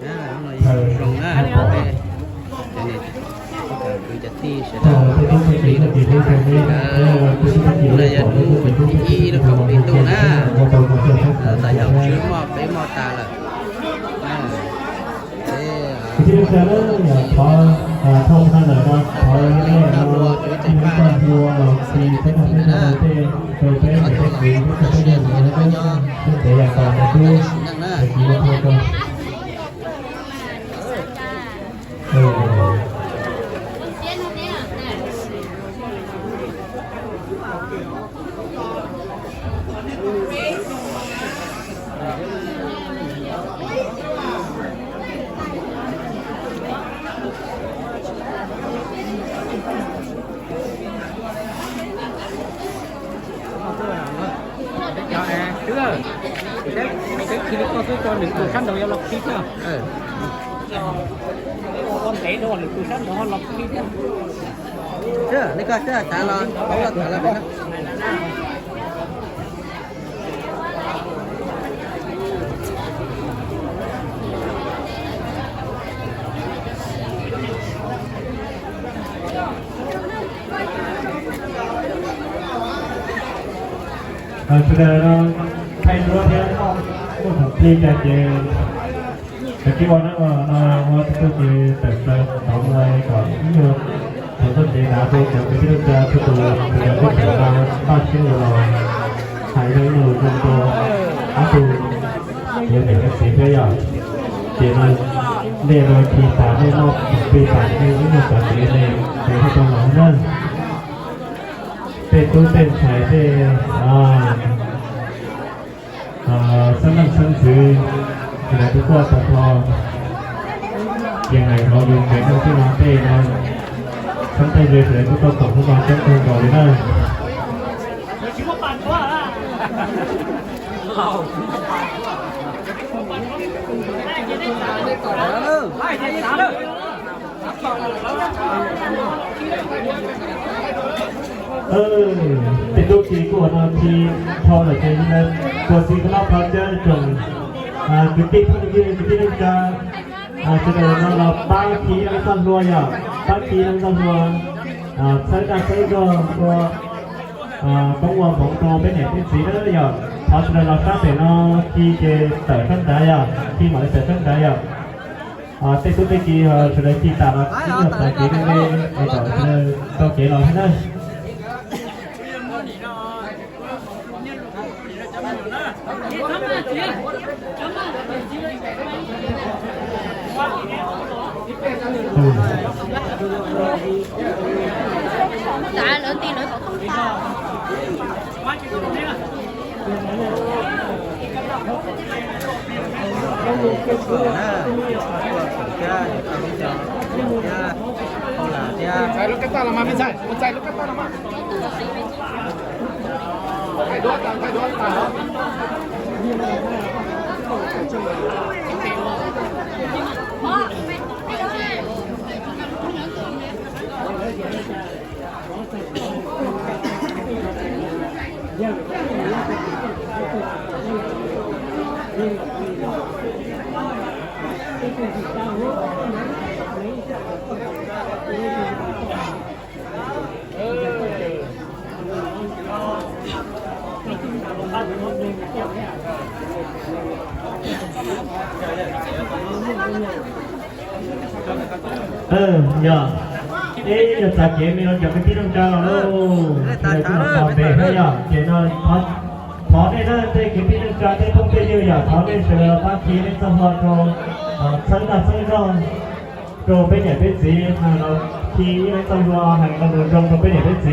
Zoo na, cov niam cov txiv sawv daws, hnub no yog hnub tim ib lub kaum peb ntuj na, tam yog tswv moj peb moj tas lawm. Thov, thov nej no, ib tug toj hlua los txiv peb no peb no tej, rau peb niam peb txiv peb tug peb yawg ntawd, peb ntev yam tos ntawd xwb, ces txiv los thov rau. Twb, twb khi li koj xwb, rau nws tus sab nraud yuav los khi thiab. Ua ntev rau nws tus sab nraud los khi thiab. Li koj xav los, los tham los pem no. Sawv daws no thaij duab thiab muaj thaum plig cas ces sawv kev ua na, ua no ua txhua txhua ces tawm plaws tau mus kom ib nyuag thaum txoj kev hnav rau cov kwv tij neej tsa txhua tus sawv daws txawj tawm no npaj siab ua los hais ib nyuag lus zoo rau ob tug yuav niam yuav txiv thiab yom. Ces no nej no khi tas nej noj plig tas nej ib nyuag txav kev nej ces haj tau los na. Tej tub tej ntxhais tej xeeb leej xeeb ntxwv, sawv daws kuj tuaj tag nrho, ces hais rau yus pem no tej no tej no, xeeb tej ze sawv daws kuj tuaj koom hnub no coob kawg nkaus li na. Tej tub ces kuj ua no khi dhau lawm ces kuv txiv kuv noj qhov cawv tsoom kwv tij phooj ywg kwv tij neej tsa sawv daws no los pab khi ib leeg txoj hlua yom, pab khi ib leeg txoj hlua, txhawb dag txhawb zog ua, pab ua hmoov rau peb niam peb txiv na yom. Thov sawv daws los sab pem no khi ces tawm sab nrad yom, khi mam li tawm sab nrad yom. Tej tub tej ki sawv daws khi tas los ib nyuag txav kev me me es kom sawv daws tau kev los thiab na. Lub kab toj los mas me ntxhais, mus txais lub kab toj los mas. Yog, ib nyuag txav kev me no cov kwv tij neej tsa los lauj, sawv daws kuj los txog npe thiab yog ces no thov nej na, tej kwv tij neej tsa tej phooj tej ywg yog thov nej sawv daws los pab khi nej txoj hlua rau, txhawb dag txhawb zog rau peb niam peb txiv, hais los khi ib leeg txoj hlua hais los zoo rau peb niam peb txiv.